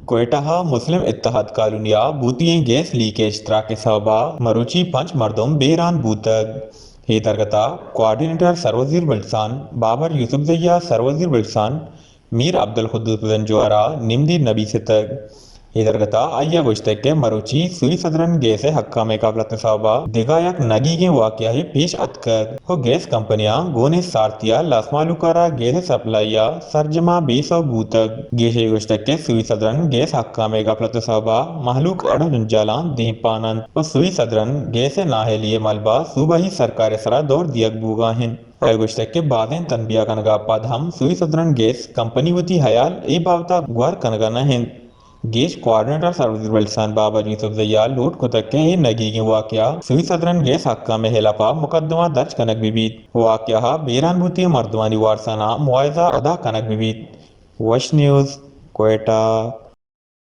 کوئٹہ ء مسلم اتحاد کالونی ء بوتی ایں گیس لیکیج تراک ء سوب ء مروچی پنچ مردم بیران بوتگ۔ اے درگت ء کوآرڈینیٹر سروزیر بلوچستان، بابر یوسف زئی ء سروزیر بلوچستان، میر عبدالقدوس بزنجو ء را نمدی نبیستگ۔ اے درگت ء آئی ء گوشتگ کہ مروچی سوئی سدرن گیس ء حکام ء غفلت ء سوب ء دگہ یک نگیگیں واقعہ یے پیش اتکگ۔ و گیس کمپنیاں گونیں سارتی ء لس مہلوک ء را گیس ء سپلائی ء سرجم ء بے سوب بوتگ۔ گیش ء گوشتگ کہ سوئی سدرن گیس حکام ء غفلت ء سوب ء مہلوک اڑ ء جنجالاں دیمپان انت و سوئی سدرن گیس ء نااہلی ء ملبہ صوبائی سرکار ء سرا دور دیگ بوگا انت۔ آئی ء گوشتگ کہ بازیں تنبیہ کنگ ء پد ہم سوئی سدرن گیس کمپنی وتی ہیال اے بابت ء گور کنگ ء نہ انت۔ گیش کوآرڈینیٹر سروزیر بلوچستان بابر یوسف زئی ء لوٹ کتگ کہ اے نگیگیں واقعہ سوئی سدرن گیس حکام ء ہلاپ ء مقدمہ درج کنگ بہ بیت۔ واقعہ ء بیران بوتیں مردمانی وارساناں معاوضہ ادا کنگ بہ بیت۔ وش نیوز، کوئٹہ۔